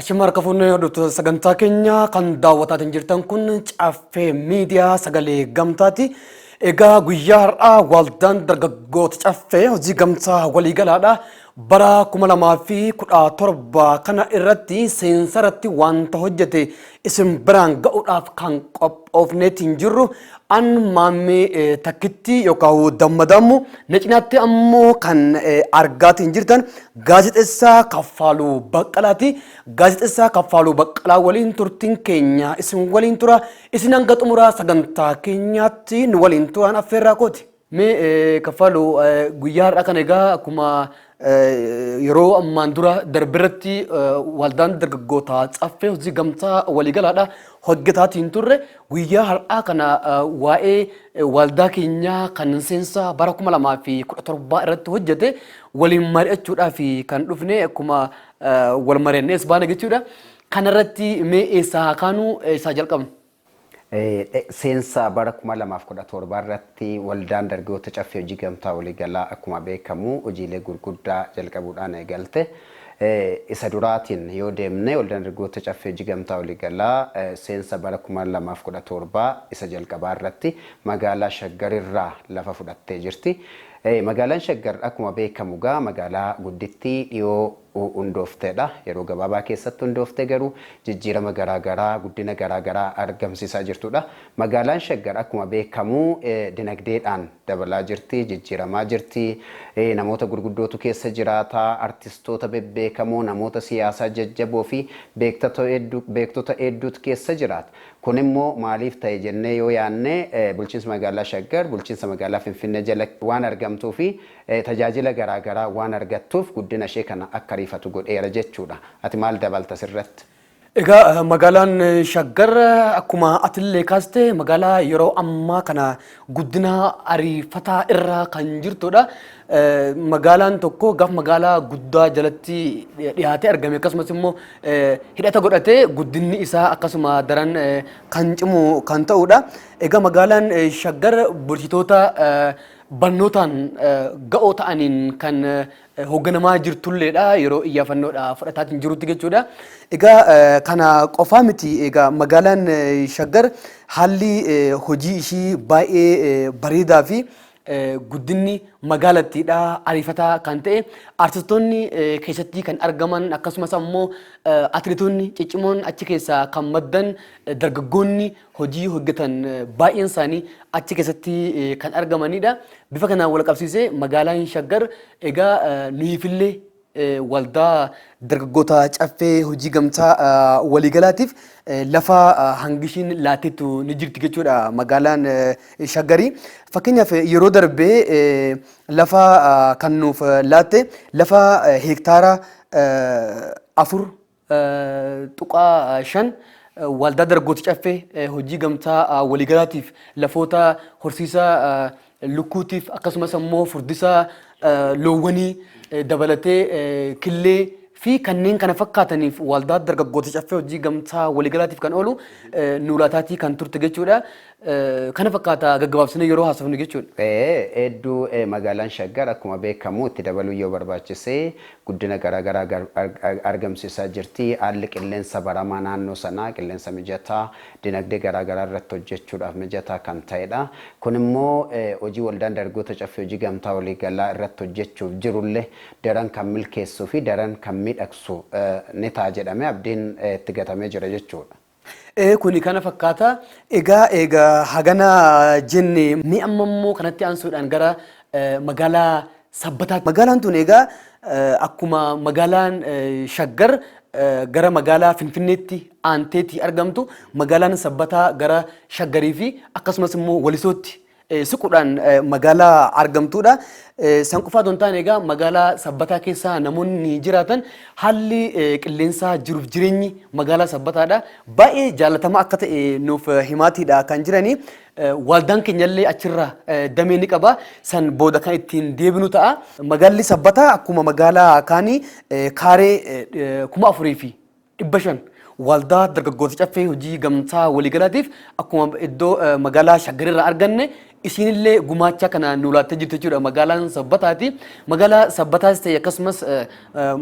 Ashama harka fuunee hordoftoota sagantaa keenya kan daawwataatiin jirtan kun Caffee Miidiyaa Sagalee Gamtaati. Egaa guyyaa har'aa waldaan dargaggoota Caffee hojii gamtaa waliigalaadha. Bara 2017 kana irratti seensa irratti wanta hojjete isin biraan ga'uudhaaf kan qophoofneetiin jirru an Maammee Takkitti yookaan Dammadammu, na cinaatti ammoo kan argaatiin jirtan gaazexessaa Kaffaaluu Baqqalaati. Gaazexessaa Kaffaaluu Baqqalaa waliin turtiin keenya isin waliin tura. Isin hanga xumuraa sagantaa keenyaatti nu waliin turaan affeerraa kooti. Mee Kaffaaluu, guyyaa har'aa kana egaa akkuma yeroo ammaan dura darberratti waldaan dargaggoota Caffee hojii gamtaa waliigalaadha hojjetaatiin turre, guyyaa har'aa kana waa'ee waldaa keenyaa kan seensa bara 2017 irratti hojjete waliin mari'achuudhaaf kan dhufne, akkuma wal mari'annees baane jechuudha. Kanarratti mee eessaa haa kaanu, eessaa jalqabnu? Seensa bara 2017 irratti waldaan dargaggoota Caffee Hojii Gamtaa Waliigalaa akkuma beekamu hojiilee gurguddaa jalqabuudhaan eegalte. Isa duraatiin yoo deemne, waldaan dargaggoota Caffee Hojii Gamtaa Waliigalaa seensa bara 2017 isa jalqabaa irratti magaalaa Shaggarirraa lafa fudhattee jirti. Magaalaan Shaggar akkuma beekamu gaa magaalaa guddittii dhiyoo hundoofteedha. Yeroo gabaabaa keessatti hundooftee garuu jijjiirama garaagaraa, guddina garaagaraa argamsiisaa jirtudha. Magaalaan Shaggar akkuma beekamu dinagdeedhaan dabalaa jirti, jijjiiramaa jirti. Namoota gurguddootu keessa jiraata, artistoota bebbeekamoo, namoota siyaasaa jajjaboo fi beektota hedduutu keessa jiraata. Kun immoo maaliif ta'e jennee yoo yaadne, bulchiinsa magaalaa Shaggar bulchiinsa magaalaa Finfinnee jala waan argamtuu fi tajaajila garaagaraa waan argattuuf guddina ishee kana akka ariifatu godheera jechuudha. Ati maal dabalta sirratti? Egaa magaalaan Shaggar akkuma atillee kaaste magaalaa yeroo ammaa kana guddina ariifataa irra kan jirtudha. Magaalaan tokko gaaf magaalaa guddaa jalatti dhiyaatee argame, akkasumas immoo hidhata godhatee, guddinni isaa akkasuma daran kan cimu kan ta'udha. Egaa magaalaan Shaggar bulchitoota barnootaan ga'oo ta'aniin kan hoogganamaa jirtulleedha yeroo iyyaafannoodha fudhataatiin jirutti jechuudha. Egaa kana qofaa miti, egaa magaalaan Shaggar haalli hojii ishii baay'ee bareedaa fi guddinni magaalattiidha ariifataa kan ta'e, artistoonni keessatti kan argaman, akkasumas ammoo atileetonni ciccimoon achi keessaa kan maddan, dargaggoonni hojii hojjetan baay'een isaanii achi keessatti kan argamanidha. Bifa kanaan wal qabsiisee magaalaan Shaggar egaa nuyiifillee waldaa dargaggoota Caffee hojii gamtaa waliigalaatiif lafa hangishiin laatteettu ni jirti jechuudha magaalaan Shaggarii. Fakkeenyaaf yeroo darbee lafa kan nuuf laatte lafa heektaara 4.5 waldaa dargaggoota Caffee hojii gamtaa waliigalaatiif lafoota horsiisa lukkuutiif, akkasumas ammoo furdisa loowwanii dabalatee killee fi kanneen kana fakkaataniif waldaa dargaggoota Caffee hojii gamtaa waliigalaatiif kan oolu nuu laataatii kan turte jechuudha. Kana fakkaata gaggabaabsinee yeroo haasofnu jechuudha. Hedduu magaalaan Shaggar akkuma beekamu itti dabaluu yoo barbaachise guddina garaagaraa argamsiisaa jirti. Haalli qilleensa baramaa naannoo sanaa qilleensa mijataa dinagdee garaagaraa irratti hojjechuudhaaf mijataa kan ta'edha. Kun immoo hojii waldaan dargaggoota Caffee Hojii Gamtaa Waliigalaa irratti hojjechuuf jirullee daran kan milkeessuu fi daran kan miidhagsu ni ta'a jedhamee abdiin itti gatamee jira jechuudha. Ee, kuni kana fakkaata. Egaa egaa hagana jenne, mee amma immoo kanatti aansuudhaan gara magaalaa Sabbataa. Magaalaan tun egaa akkuma magaalaan Shaggar gara magaalaa Finfinneetti aanteetti argamtu, magaalaan Sabbataa gara Shaggarii fi akkasumas immoo Walisootti siquudhaan magaalaa argamtuudha. San qofaa otoo hin taane, egaa magaalaa Sabbataa keessa namoonni jiraatan haalli qilleensaa jiruuf jireenyi magaalaa Sabbataadha. Baay'ee jaalatamaa akka ta'e nuuf himaatiidha kan jiranii. Waldaan keenyallee achirra damee ni qaba. San booda kan ittiin deebinu ta'a. Magaalli Sabbataa akkuma magaalaa kaanii kaaree 4,500 waldaa dargaggoota Caffee hojii gamtaa waliigalaatiif akkuma iddoo magaalaa Shaggarirraa arganne Isiinillee gumaacha kana nu laattee jirti jechuudha magaalaan Sabbataati. Magaalaa Sabbataas ta'e akkasumas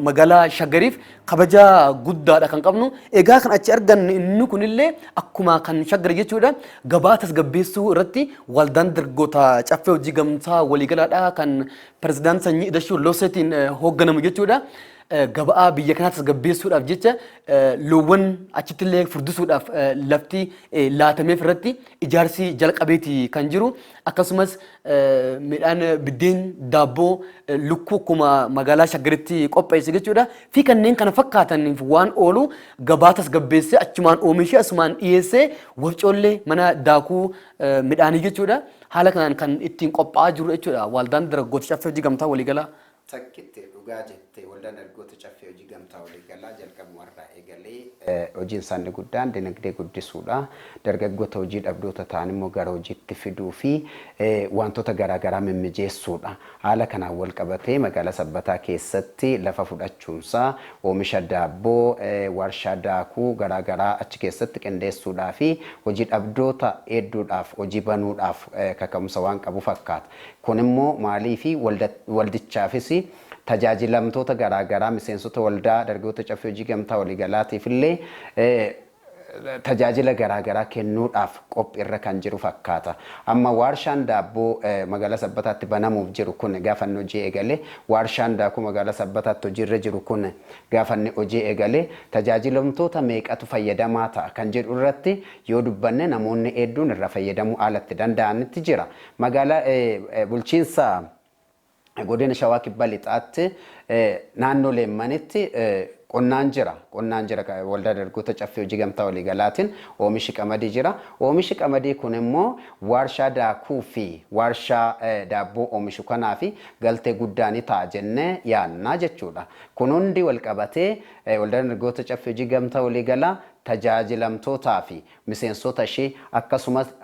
magaalaa Shaggariif kabaja guddaadha kan qabnu. Egaa kan achi arganne inni kunillee akkuma kan Shaggar jechuudha gabaa tasgabbeessuu irratti waldaan dargaggoota caffee hojii gamtaa waliigalaadha kan pirezidaant Sanyii Idashuu Looseetiin hoogganamu jechuudha. Gabaa biyya kanaa tasgabbeessuudhaaf jecha loowwan achittillee furdisuudhaaf lafti laatameef irratti ijaarsi jalqabeeti kan jiru. Akkasumas midhaan biddeen daabboo lukkuu akkuma magaalaa Shaggaritti qopheesse jechuudha. Fi kanneen kana fakkaataniif waan oolu gabaa tasgabbeessee achumaan oomishee asumaan dhiyeessee wafcoollee mana daakuu midhaanii jechuudha. Haala kanaan kan ittiin qophaa'aa jiru jechuudha. Waldaan dargaggoota caffee hojii gamtaa waliigalaa. Takkitti dhugaa jette, waldaan dargaggoota caffee hojii gamtaa waliigalaa jalqabumarraa eegalee hojiin isaanii guddaan dinagdee guddisuudha. Dargaggoota hojii dhabdoota ta'an immoo gara hojiitti fiduu fi wantoota garaagaraa mimmijeessuudha. Haala kanaan wal qabatee magaalaa Sabbataa keessatti lafa fudhachuunsaa oomisha daabboo, warshaa daakuu garaagaraa achi keessatti qindeessuudhaa fi hojii dhabdoota hedduudhaaf hojii banuudhaaf kaka'umsa waan qabu fakkaata. Kun immoo maalii fi waldichaafis tajaajilamtoota garaagaraa miseensota waldaa dargaggoota caffee hojii gamtaa waliigalaatiif illee tajaajila garaagaraa kennuudhaaf qophiirra kan jiru fakkaata. Amma warshaan daabboo magaalaa Sabbataatti banamuuf jiru kun gaafa inni hojii eegale, warshaan daakuu magaalaa Sabbataatti hojiirra jiru kun gaafa inni hojii eegale tajaajilamtoota meeqatu fayyadamaa ta'a kan jedhu irratti yoo dubbanne namoonni hedduun irraa fayyadamuu haalatti danda'anitti jira. Magaalaa bulchiinsa godina Shawaa Kibba Lixaatti naannoo Leemmanitti qonnaan jira. Qonnaan jira waldaa dargaggoota caffee hojii gamtaa waliigalaatiin oomishi qamadii jira. Oomishi qamadii kun immoo warshaa daakuu fi warshaa daabboo oomishu kanaa fi galtee guddaa ni ta'a jennee yaannaa jechuudha. Kun hundi wal qabatee waldaan dargaggoota caffee hojii gamtaa waliigalaa tajaajilamtootaa fi miseensota ishee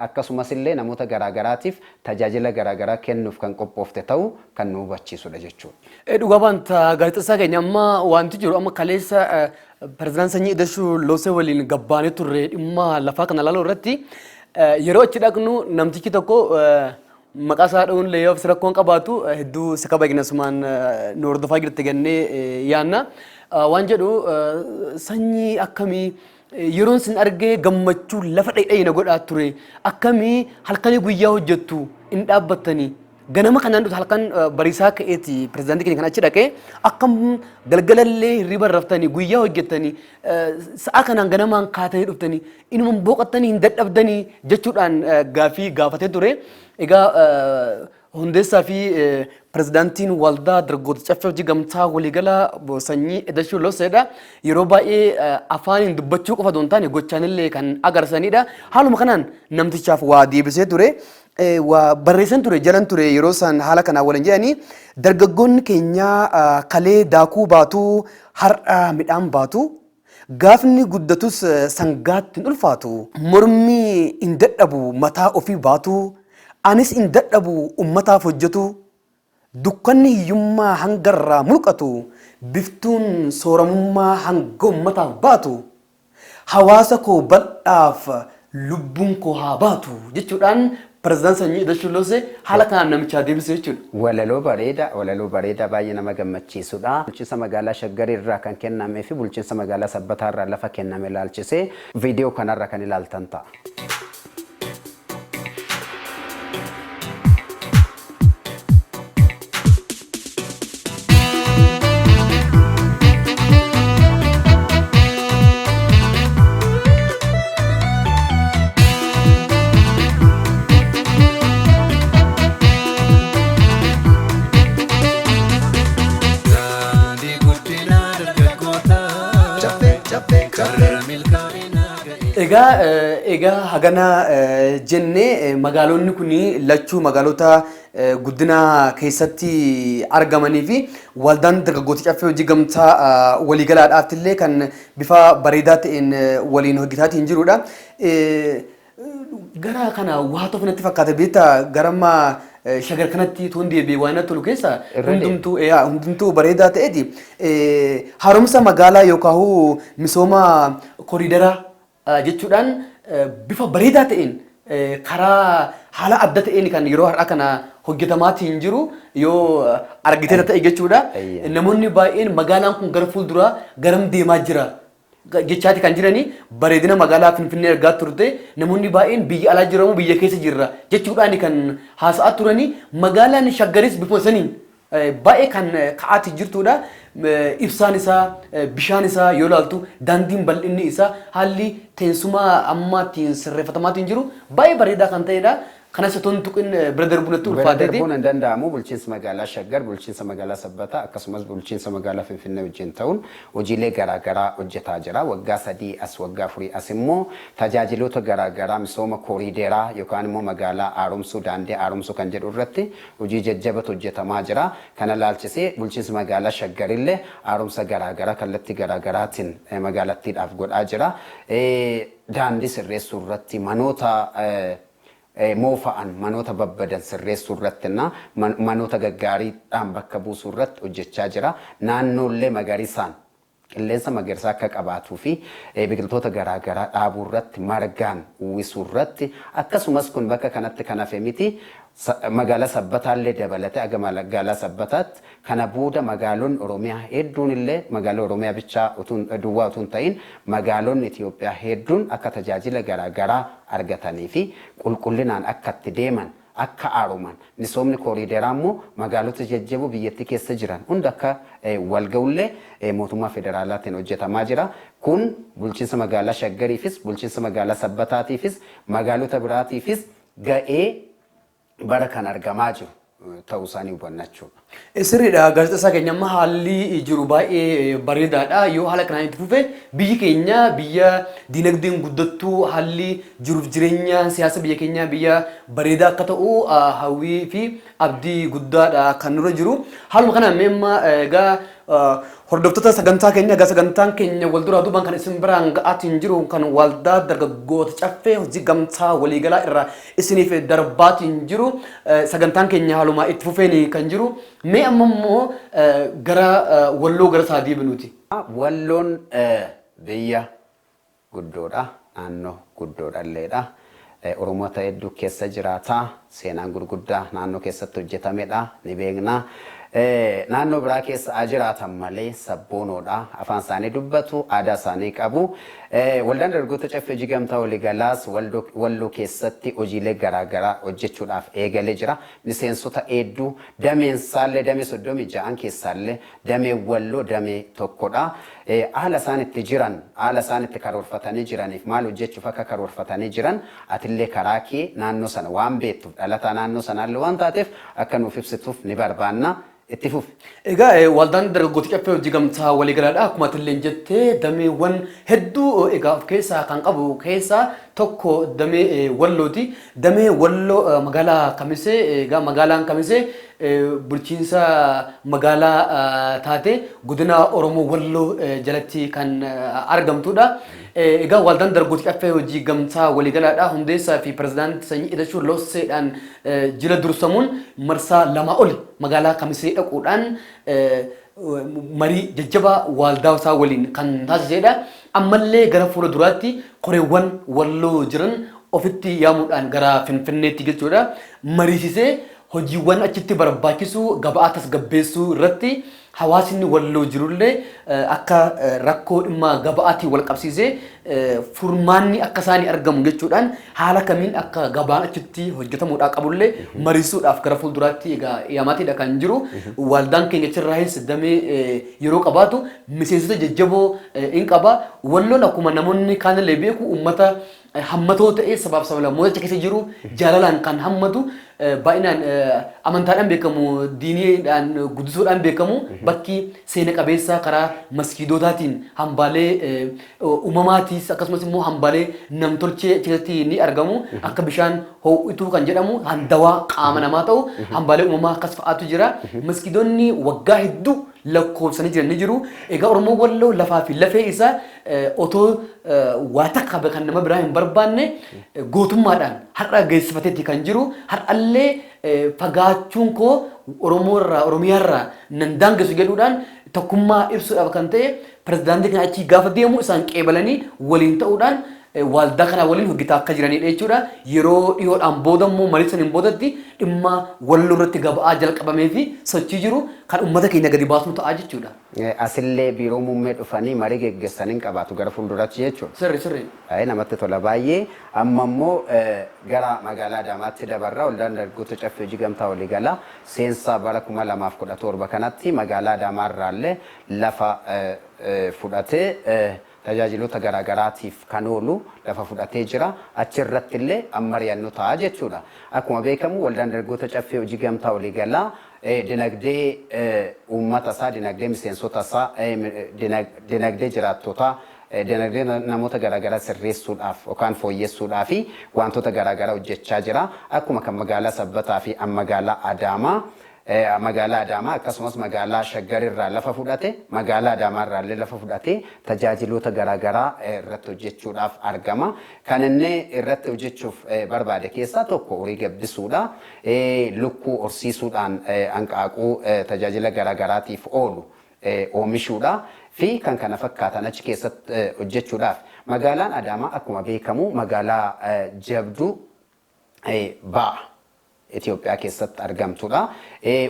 akkasumas illee namoota garaagaraatiif tajaajila garaagaraa kennuuf kan qophoofte ta'uu kan nu hubachiisudha jechuudha. Dhugaa wanta gaazexessaa keenya, amma wanti jiru amma kaleessa pirezidaant Sanyii Idashuu Loosee waliin gabbaanee turre dhimma lafaa kana ilaaluu irratti. Yeroo achi dhaqnu namtichi tokko, maqaa isaa dha'uun illee yoo rakkoon qabaatu, hedduu si kabajna, sumaan nu hordofaa jirti gannee yaanna. Waan jedhu, sanyii akkamii yeroon sin argee gammachuu lafa dhayidhayi na godhaa ture, akkamii halkanii guyyaa hojjettu hin dhaabbattanii, ganama kanaan dhufu halkan bariisaa ka'eeti pirezidaantii keenya kan achi dhaqee, akkam galgalallee hirriba raftanii guyyaa hojjettanii sa'a kanaan ganamaan kaatanii dhuftanii inuma boqottanii hin dadhabdanii jechuudhaan gaafii gaafatee ture. Egaa hundeessaa fi pirezidaantiin waldaa dargaggoota caffee hojii gamtaa waliigalaa Sanyii Edashuu Loseedha. Yeroo baay'ee afaaniin dubbachuu qofa osoo hin taane gochaanillee kan agarsiisanidha. Haaluma kanaan namtichaaf waa deebisee ture. Waa barreessan ture jalan ture yeroo isaan haala kanaan waliin jedhanii, dargaggoonni keenya kalee daakuu baatu, har'a midhaan baatu. Gaafni guddatus sangaatti hin ulfaatu. Mormi hin dadhabu mataa ofii baatu. Anis hin dadhabu ummataaf hojjetu. Dukkanni hiyyummaa hangarraa mulqatu. Biftuun sooramummaa hanga ummataaf baatu. Hawaasa koo bal'aaf lubbuun koo haa baatu jechuudhaan pirezidaant Sanyii Idashuu Losee haala kanaan namichaa deebise jechuudha. Walaloo bareeda, walaloo bareeda baay'ee nama gammachiisudha. Bulchiinsa magaalaa Shaggar irraa kan kennamee fi bulchiinsa magaalaa Sabbataa irraa lafa kenname ilaalchisee viidiyoo kanarra kan ilaaltan ta'a. Daandii guddinaa dargaggootaa karra milkaa'inaa ga'e. Egaa hagana jennee, magaalonni kun lachuu magaalota guddina keessatti argamanii fi waldaan dargaggoota caffee hojii gamtaa waliigalaadhaaf illee kan bifa bareedaa ta'een waliin hojjetaatiin jirudha. Gara kana waa tokko natti fakkaata, beektaa, gara amma Shagar kanatti toon deebi'ee waan natti tolu keessa hundumtuu bareedaa ta'eeti. Haaromsa magaalaa yookaan misooma koriidaraa jechuudhaan bifa bareedaa ta'een karaa Haala adda ta'een kan yeroo har'aa kana hojjetamaatiin jiru yoo argiteeta ta'e jechuudha. Namoonni baay'een magaalaan kun gara fuulduraa garam deemaa jira jechaati kan jirani. Bareedina magaalaa Finfinnee argaa turte, namoonni baay'een biyya alaa jiramu biyya keessa jirra jechuudhaan kan haasa'aa turani. Magaalaan Shaggaris bifuma saniin baay'ee kan ka'aati jirtudha. Ibsaan isaa, bishaan isaa yoo ilaaltu, daandiin bal'inni isaa, haalli teessuma amma ittiin sirreeffatamaatiin jiru baay'ee bareedaa kan ta'edha. Kanas otoo hin tuqin bira darbuun natti Bira ulfaateeti. darbuun hin danda'amu. Bulchiinsa magaalaa Shaggar, bulchiinsa magaalaa Sabbataa akkasumas bulchiinsa magaalaa Finfinnee wajjin ta'uun hojiilee garaagaraa hojjetaa jira. Waggaa 3 as, waggaa 4 as immoo tajaajiloota garaagaraa misooma kooriideraa yookaan immoo magaalaa haaromsuu, daandii haaromsuu kan jedhu irratti hojii jajjabatu hojjetamaa jira. Kana laalchisee bulchiinsa magaalaa Shaggarillee haaromsa garaagaraa kallattii garaagaraatiin magaalattiidhaaf godhaa jira. Daandii sirreessuu irratti, manoota moofa'an, manoota babbadan sirreessuu irratti, manoota gaggaariidhaan bakka buusuu irratti hojjechaa jira. Naannoollee magariisaan, qilleensa magariisaa akka qabaatuu fi biqiltoota garaagaraa dhaabuu irratti, margaan uwwisuu irratti, akkasumas kun bakka kanatti kan hafe miti. Magaalaa Sabbataallee dabalatee aga magaalaa Sabbataatti, kana booda magaalonni Oromiyaa hedduun illee, magaalaa Oromiyaa bichaa duwwaa utuu hin ta'in magaalonni Itoophiyaa hedduun akka tajaajila garaagaraa argatanii fi qulqullinaan akka itti deeman, akka haaroman, misoomni kooriideraa immoo magaalota jajjaboo biyyattii keessa jiran hunda akka walga'ullee mootummaa federaalaatiin hojjetamaa jira. Kun bulchiinsa magaalaa Shaggariifis, bulchiinsa magaalaa Sabbataatiifis, magaalota biraatiifis ga'ee bara kan argamaa jiru ta'uu isaanii hubanna jechuudha. Sirriidha, gaazexessaa keenya, amma haalli jiru baay'ee bareedaadha. Yoo haala kanaan itti fufe biyyi keenya biyya diinagdeen guddattuu, haalli jiruuf jireenya siyaasa biyya keenyaa biyya bareedaa akka ta'u hawwii fi abdii guddaadha kan nurra jiru. Haaluma kanaan mee amma egaa hordoftoota sagantaa keenya, egaa sagantaan keenya wal duraa duubaan kan isin biraan ga'aatiin jiru kan Waldaa Dargaggoota Caffee Hojii Gamtaa Waliigalaa irraa isiniif darbaatiin jiru, sagantaan keenya haaluma itti fufeen kan jiru. Mee amma immoo gara Walloo gara isaa deebinuuti. Walloon biyya guddoodha. Naannoo guddoodha illeedha. Oromoota hedduu keessa jiraata. Seenaan gurguddaa naannoo keessatti hojjetamedha. Ni beekna. Naannoo biraa keessa haa jiraatan malee sabboonoodha. Afaan isaanii dubbatu, aadaa isaanii qabu. Waldaan Dargaggoota Caffee Hojii Gamtaa Waliigalaas Walloo keessatti hojiilee garaagaraa hojjechuudhaaf eegalee jira. Miseensota hedduu, dameen isaallee damee 36 keessaallee damee Walloo damee tokkodha. Haala isaan itti jiran, haala isaan itti karoorfatanii jiraniif maal hojjechuuf akka karoorfatanii jiran atillee karaa kee naannoo sana waan beektuuf, dhalataa naannoo sanaallee waan taateef akka nuuf ibsituuf ni barbaanna. Itti fufi. Egaa Waldaan Dargaggoota Caffee Hojii Gamtaa Waliigalaadha. Akkuma atillee jettee dameewwan hedduu egaa of keessaa kan qabu keessaa tokko damee Wallooti. Damee Walloo magaalaa Kamisee, egaa magaalaan Kamisee bulchiinsa magaalaa taate godina Oromoo Walloo jalatti kan argamtudha. Egaa Waldaan Dargaggoota Caffee Hojii Gamtaa Waliigalaadha. Hundeessaa fi pirezidaantii Sanyii Idachuu Losseedhaan jila dursamuun marsaa 2 oli magaalaa Kamisee dhaquudhaan marii jajjabaa waldaa isaa waliin kan taasisedha. Ammallee gara fuula duraatti koreewwan Walloo jiran ofitti yaamuudhaan gara Finfinneetti jechuudha mariisisee hojiiwwan achitti barbaachisu gabaa tasgabbeessuu irratti, hawaasni Walloo jirullee akka rakkoo dhimma gabaatiin wal qabsiisee furmaanni akka isaanii argamu jechuudhaan haala kamiin akka gabaan achitti hojjetamuudhaa qabullee mariisuudhaaf gara fuulduraatti egaa yaamaatiidha kan jiru. Waldaan keenya achirraayis damee yeroo qabaatu miseensota jajjaboo in qaba. Walloon akkuma namoonni kaanillee beeku uummata hammatoo ta'ee sabaaf sablammoota achi keessa jiru jaalalaan kan hammatu, baay'inaan amantaadhaan beekamu, diiniidhaan guddisuudhaan beekamu, bakki seena qabeessa karaa maskiidotaatiin, hambaalee uumamaatiis akkasumas immoo hambaalee namtolchee achi keessatti ni argamu. Akka bishaan ho'ituu kan jedhamu handawaa qaama namaa ta'u, hambaalee uumamaa akkas fa'aatu jira. Maskiidonni waggaa hedduu lakkoofsanii jiran ni jiru. Egaa Oromoo Walloo lafaa fi lafee isaa otoo waa takka kan nama biraa hin barbaanne gootummaadhaan har'a geessifateetti kan jiru. Har'allee fagaachuun koo Oromoo irraa, Oromiyaa irraa nan daangessu jedhuudhaan tokkummaa ibsuudhaaf kan ta'e pirezidaantii kana achii gaafa deemu isaan qeebalanii waliin ta'uudhaan Waldaa kana waliin hojjetaa akka jiranidha jechuudha. Yeroo dhiyoodhaan booda immoo marii saniin boodatti dhimma Walloo irratti gaba'aa jalqabamee fi sochii jiru kan uummata keenya gadi baasnu ta'a jechuudha. Asillee biiroo muummee dhufanii marii geggeessanii hin qabaatu gara fuulduratti jechuudha. Sirri sirri. Baay'ee namatti tola baay'ee. Amma immoo gara magaalaa Adaamaatti dabarra. Waldaan Dargaggoota Caffee Hojii Gamtaa Waliigalaa seensa bara 2017 kanatti magaalaa Adaamaa irraallee lafa fudhatee tajaajiloota garaagaraatiif kan oolu lafa fudhatee jira. Achirratti illee amma mari'annu ta'a jechuudha. Akkuma beekamu Waldaan Dargaggoota Caffee Hojii Gamtaa Waliigalaa dinagdee uummata isaa, dinagdee miseensota isaa, dinagdee jiraattotaa, dinagdee namoota garaagaraa sirreessuudhaaf yookaan fooyyessuudhaaf wantoota garaagaraa hojjechaa jira. Akkuma kan magaalaa Sabbataa fi magaalaa Adaamaa, magaalaa Adaamaa akkasumas magaalaa Shaggar irraa lafa fudhate, magaalaa Adaamaa irraa illee lafa fudhate tajaajiloota garaagaraa irratti hojjechuudhaaf argama. Kan inni irratti hojjechuuf barbaade keessaa tokko horii gabbisuudha. Lukkuu horsiisuudhaan hanqaaquu tajaajila garaagaraatiif oolu oomishuudha fi kan kana fakkaatan achi keessatti hojjechuudhaaf. Magaalaan Adaamaa akkuma beekamu magaalaa jabduu ba'a Itoophiyaa keessatti argamtudha.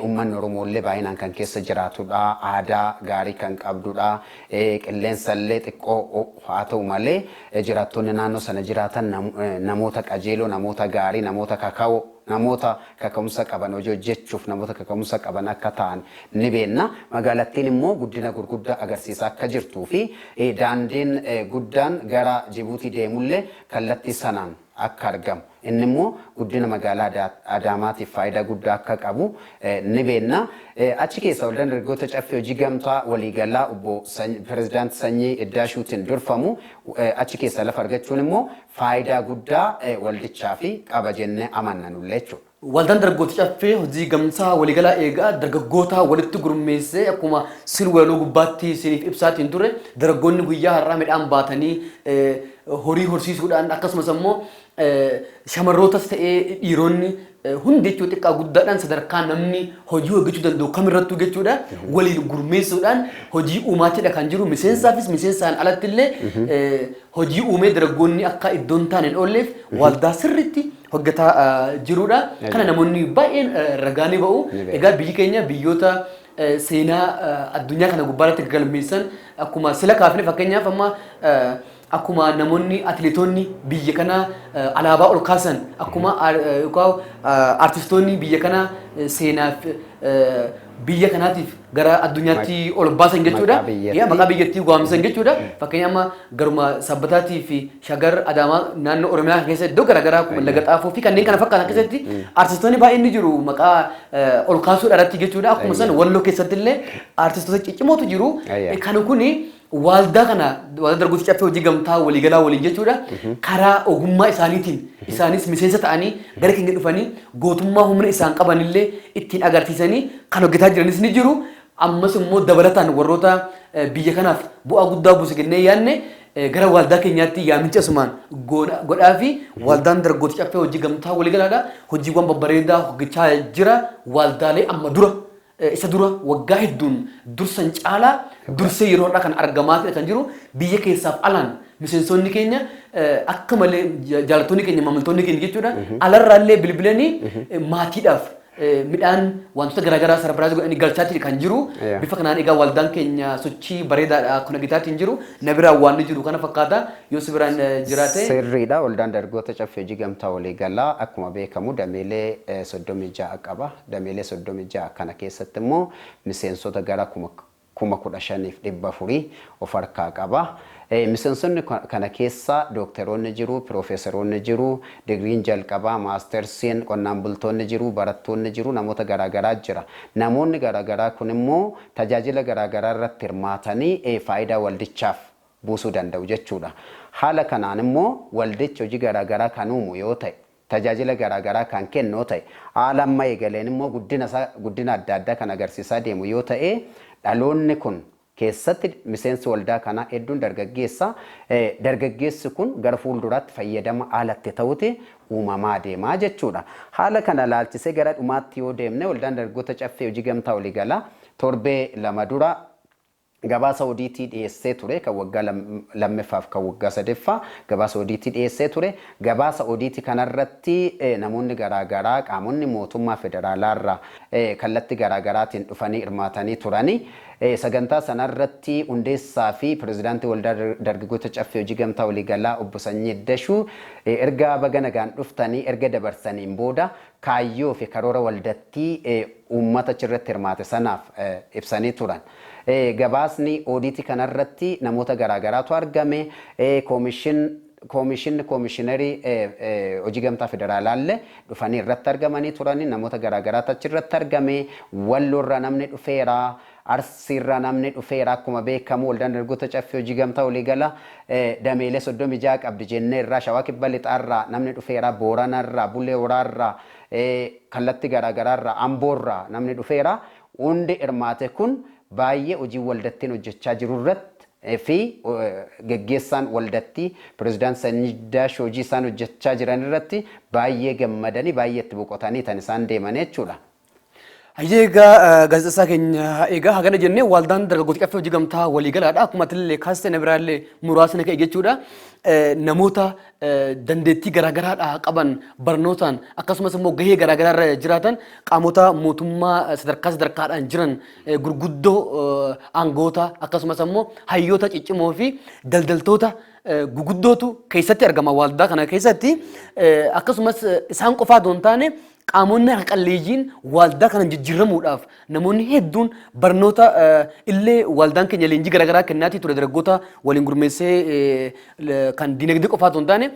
Uummanni Oromoo illee baay'inaan kan keessa jiraatudha. Aadaa gaarii kan qabdudha. Qilleensa illee xiqqoo haa ta'u malee jiraattonni naannoo sana jiraatan namoota qajeeloo, namoota gaarii, namoota kaka'oo, namoota kaka'umsa qaban, hojii hojjechuuf namoota kaka'umsa qaban akka ta'an ni beekna. Magaalattiin immoo guddina gurguddaa agarsiisaa akka jirtuu fi daandiin guddaan gara Jibuutii deemullee kallattii sanaan akka argamu. Inni immoo guddina magaalaa Adaamaatiif faayidaa guddaa akka qabu ni beekna. Achi keessa Waldaan Dargaggoota Caffee Hojii Gamtaa Waliigalaa obbo Pirezidaanti Sanyii Iddaashuutiin durfamu achi keessa lafa argachuun immoo faayidaa guddaa waldichaa fi qaba jennee amanna nullee jechuudha. Waldaan Dargaggoota Caffee Hojii Gamtaa Waliigalaa eegaa dargaggoota walitti gurmeessee akkuma silwaloo gubbaatti isiniif ibsaatiin ture, dargaggoonni guyyaa har'aa midhaan baatanii horii horsiisuudhaan, akkasumas immoo shamarrootas ta'ee dhiironni hundi jechuu xiqqaa guddaadhaan sadarkaa namni hojii hojjechuu danda'u kamirrattuu jechuudha waliin gurmeessuudhaan hojii uumaatidha kan jiru. Miseensaafis miseensaan alatti illee hojii uumee dargaggoonni akka iddoon taane hin oolleef waldaa sirriitti hojjetaa jirudha. Kana namoonni baay'een ragaa ni ba'u. Egaa biyyi keenya biyyoota seenaa addunyaa kana gubbaarratti galmeessan akkuma sila kaafne, fakkeenyaaf amma akkuma namoonni atileetonni biyya kana alaabaa ol kaasan, akkuma artistoonni biyya kana seenaaf biyya kanaatiif gara addunyaatti ol baasan jechuudha. Maqaa biyyattii waamsisan jechuudha. Fakkeenya amma garuma Sabbataatii fi Shagar, Adaamaa, naannoo Oromiyaa keessa iddoo garaagaraa akkuma Laga Xaafoo fi kanneen kana fakkaatan keessatti artistoonni baay'een ni jiru maqaa ol kaasuudha irratti jechuudha. Akkuma san Walloo keessatti illee artistoota ciccimootu jiru. Kan kuni waldaa kana, Waldaa Dargaggoota Caffee Hojii Gamtaa Waliigalaa waliin jechuudha, karaa ogummaa isaaniitiin isaanis miseensa ta'anii gara keenya dhufanii gootummaa humna isaan qabanillee ittiin agarsiisanii kan hojjetaa jiranis ni jiru. Ammas immoo dabalataan warroota biyya kanaaf bu'aa guddaa buuse jennee yaadne gara waldaa keenyaatti yaamicha asumaan godhaa fi Waldaan Dargaggoota Caffee Hojii Gamtaa Waliigalaadha. Hojiiwwan babbareedaa hojjechaa jira. Waldaalee amma dura isa dura waggaa hedduun dursan caalaa dursee yeroo har'aa kan argamaa kan jiru, biyya keessaaf alaan miseensonni keenya akka malee jaalattoonni keenya, maamiltoonni keenya jechuudha, alarraallee bilbilanii maatiidhaaf midhaan wantoota garaagaraa surprise godhanii galchaatii kan jiru. Bifa kanaan egaa waldaan keenya sochii bareedaadha kun hojjetaatiin jiru. Na biraan waan jiru kana fakkaata, yoo si biraan jiraate. Sirriidha. Waldaan Dargaggoota Caffee Hojii Gamtaa Waliigalaa akkuma beekamu dameelee 36 qaba. Dameelee 36 kana keessatti immoo miseensota gara 15,400 of harkaa qaba. Miseensonni kana keessa dookteroonni jiru, piroofeesaroonni jiru, digriin jalqabaa, maastersiin, qonnaan bultoonni jiru, barattoonni jiru, namoota garaagaraa jira. Namoonni garaagaraa kun immoo tajaajila garaagaraa irratti hirmaatanii faayidaa waldichaaf buusuu danda'u jechuudha. Haala kanaan immoo waldichi hojii garaagaraa kan uumu yoo ta'e, tajaajila garaagaraa kan kennu yoo ta'e, haala amma eegaleen immoo guddina adda addaa kan agarsiisaa deemu yoo ta'e, dhaloonni kun keessatti miseensi waldaa kanaa hedduun dargaggeessa. Dargaggeessi kun gara fuulduraatti fayyadama haalatti ta'uti uumamaa deemaa jechuudha. Haala kana laalchisee gara dhumaatti yoo deemne, Waldaan Dargaggoota Caffee Hojii Gamtaa Waliigalaa torbee 2 dura Gabaasa odiitii dhiyeessee ture, kan waggaa lammaffaaf kan waggaa sadaffaa gabaasa odiitii dhiyeessee ture. Gabaasa odiitii kanarratti namoonni garaagaraa, qaamonni mootummaa federaalaarraa kallattii garaagaraatiin dhufanii hirmaatanii turani. Sagantaa sanarratti hundeessaa fi pirezidaantii Waldaa Dargaggoota Caffee Hojii Gamtaa Waliigalaa Obbo Sanyii Dashuu erga baga nagaan dhuftanii erga dabarsaniin booda kaayyoo fi karoora waldattii uummata achirratti hirmaate sanaaf ibsanii turan. Gabaasni oodiitii kanarratti namoota garaagaraatu argame. Koomishinni koomishinerii hojii gamtaa federaalaallee dhufanii irratti argamanii turanii, namoota garaagaraatu achirratti argame. Walloorraa namni dhufeera. Arsiirraa namni dhufeera. Akkuma beekamu, Waldaan Dargaggoota Caffee Hojii Gamtaa Waliigala dameelee 36 qabdi jenneerraa. Shawaa Kibba Lixaarraa namni dhufeera. Booranarraa, Bulee Horaarraa, kallattii garaagaraarraa, Amboorraa namni dhufeera. Hundi hirmaate kun baay'ee hojii waldattiin hojjechaa jiru irratti fi geggeessaan waldattii pirezidaant Sanyii Dash hojii isaan hojjechaa jiran irratti baay'ee gammadanii, baay'ee itti boqotanii kan isaan deeman jechuudha. Hayyee, egaa gaazexessaa keenya, egaa hagana jennee Waldaan Dargaggoota Caffee Hojii Gamtaa Waliigalaadha. Akkuma atillee kaastee na biraallee muraasni ka'e jechuudha. Namoota dandeettii garaagaraadha qaban, barnootaan akkasumas immoo gahee garaagaraa irra jiraatan, qaamota mootummaa sadarkaa sadarkaadhaan jiran gurguddoo, aangoota, akkasumas immoo hayyoota ciccimoo fi daldaltoota guguddootu keessatti argama waldaa kana keessatti. Akkasumas isaan qofaa osoo hin taane, qaamonni harka qalleeyyiin waldaa kana jijjiiramuudhaaf namoonni hedduun barnoota illee waldaan keenya leenjii garaagaraa kennaatii ture, dargaggoota waliin gurmeessee kan dinagdee qofaa osoo hin taane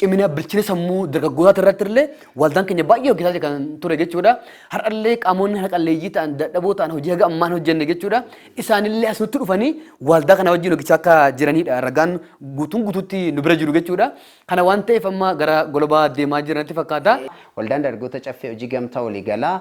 cimina bilchina sammuu dargaggootaa irratti illee waldaan keenya baay'ee hojjetaa kan ture jechuudha. Har'allee qaamonni harka qalleeyyii ta'an, dadhaboo ta'an, hojii haga ammaan hojjenne jechuudha. Isaanillee asumatti dhufanii waldaa kana wajjin hojjechaa akka jiranidha. Ragaan guutuun guutuutti nu bira jiru jechuudha. Kana waan ta'eef amma gara golobaa deemaa jiranitti fakkaata. Waldaan Dargaggoota Caffee Hojii Gamtaa Waliigalaa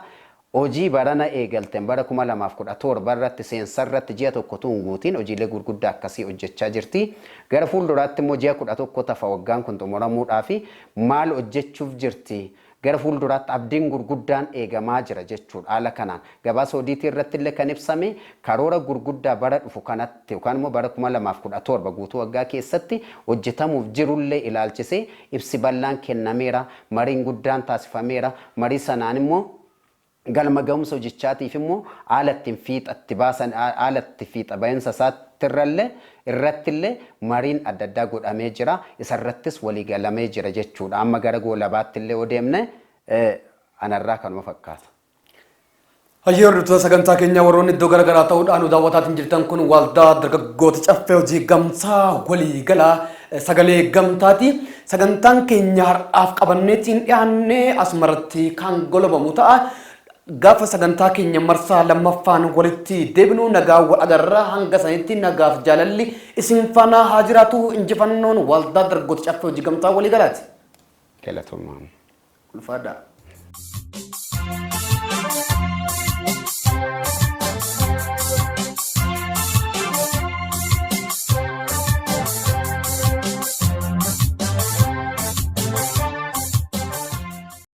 hojii barana eegalteen bara 2017 irratti seensa irratti ji'a tokko hin guutiin hojiilee gurguddaa akkasii hojjechaa jirti. Gara fuulduraatti immoo ji'a 11 tafa waggaan kun xumuramuudhaa fi maal hojjechuuf jirti? Gara fuulduraatti abdiin gurguddaan eegamaa jira jechuudha. Haala kanaan gabaasa odiitii irratti illee kan ibsame karoora gurguddaa bara dhufu kanatti yookaan immoo bara 2017 guutuu waggaa keessatti hojjetamuuf jirullee ilaalchisee ibsi bal'aan kennameera. Mariin guddaan taasifameera. Marii sanaan immoo galma ga'umsa hojichaatiif immoo haala ittiin fiixatti baasan, haala itti fiixa bahinsa isaattirrallee irrattillee mariin adda addaa godhamee jira. Isarrattis walii galamee jira jechuudha. Amma gara goolabaatti illee yoo deemne, anarraa kanuma fakkaata. Hayyee, hordoftoota sagantaa keenya warroonni iddoo garaagaraa ta'uudhaan nu daawwataatiin jirtan, kun Waldaa Dargaggoota Caffee Hojii Gamtaa Waliigalaa Sagalee Gamtaati. Sagantaan keenya har'aaf qabanneetiin dhiyaannee asumarratti kan golabamu ta'a. Gaafa sagantaa keenya marsaa lammaffaan walitti deebinu nagaa wal agarraa, hanga sanitti nagaaf jaalalli isin faana haa jiraatu. Injifannoon Waldaa Dargaggoota Caffee Hojii Gamtaa Waliigalaati. Galatoomaa. Ulfaadhaa.